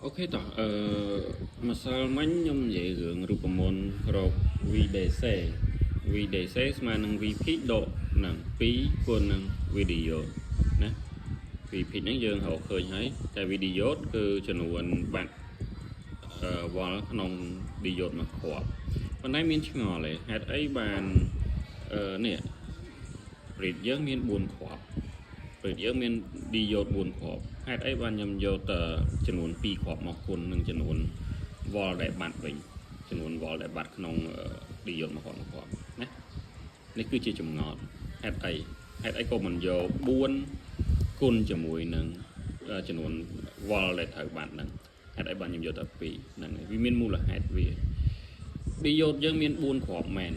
OK តោះអឺម្សិលមិញខ្ញុំនិយាយរឿងរូបមន្តរក VDC VDC ស្មើនឹង VP ដកនឹង2គុណនឹង V diode ណា VP ហ្នឹងយើងរកឃើញហើយតែ V diode គឺចំនួនបាត់អឺវ៉ល់ក្នុង diode មួយគ្រាប់ប៉ុន្តែមានឆ្ងល់ទេហេតុអីបានអឺនេះ bridge យើងមាន4គ្រាប់ bridge យើងមាន diode 4គ្រាប់ហេតុអីបានខ្ញុំយកតែចំនួន2គ្រាប់មកគុណនឹងចំនួនវ៉ល់ដែលបាត់វិញចំនួនវ៉ល់ដែលបាត់ក្នុង diode មួយគ្រាប់មួយគ្រាប់ណានេះគឺជាចម្ងល់ហេតុអីហេតុអីក៏មិនយក4គុណជាមួយនឹងចំនួនវ៉ល់ដែលត្រូវបាត់ហ្នឹងហេតុអីបានខ្ញុំយកតែ2ហ្នឹងហើយវាមានមូលហេតុវា diode យើងមាន4គ្រាប់មែន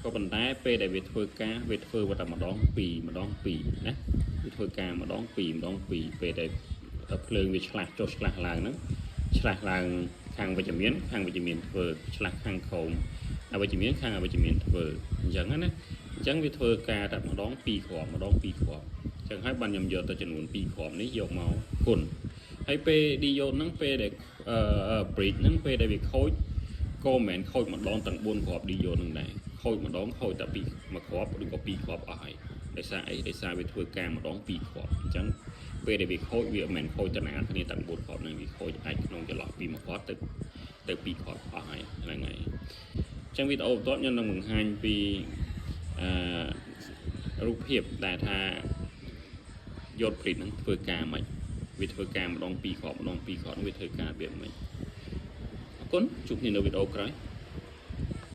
ក៏ប៉ុន្តែពេលដែលវាធ្វើការវាធ្វើតែម្ដង2ម្ដង2ណាវាធ្វើការម្ដង2ម្ដង2ពេលដែលភ្លើងវាឆ្លាស់ចុះឆ្លាស់ឡើងហ្នឹងឆ្លាស់ឡើងខាងវិជ្ជមានខាងវិជ្ជមានធ្វើឆ្លាស់ខាងក្រោមអវិជ្ជមានខាងអវិជ្ជមានធ្វើអញ្ចឹងណាអញ្ចឹងវាធ្វើការតែម្ដង2គ្រាប់ម្ដង2គ្រាប់អញ្ចឹងហើយបានខ្ញុំយកទៅចំនួន2គ្រាប់នេះយកមកគុណហើយពេល diode ហ្នឹងពេលដែលអឺ bridge ហ្នឹងពេលដែលវាខូច ក៏មិនមែនខូចម្ដងទាំង4គ្រាប់ diode នឹងដែរខូចម្ដងខូចតែពីមួយគ្រាប់ឬក៏ពីរគ្រាប់អស់ហើយដោយសារអីដោយសារវាធ្វើការម្ដងពីរគ្រាប់អញ្ចឹងពេលដែលវាខូចវាមិនមែនខូចតំណាលគ្នាទាំង4គ្រាប់ហ្នឹងវាខូចអាចក្នុងចន្លោះពីមួយគ្រាប់ទៅទៅពីរគ្រាប់អស់ហើយហ្នឹងហើយអញ្ចឹងវីដេអូបន្ទាប់ខ្ញុំនឹងបង្ហាញពីអឺរូបភាពដែលថា diode bridge ហ្នឹងធ្វើការមិនវាធ្វើការម្ដងពីរគ្រាប់ម្ដងពីរគ្រាប់វាធ្វើការរបៀបម៉េចអរគុណជួបគ្នានៅវីដេអូក្រោយ។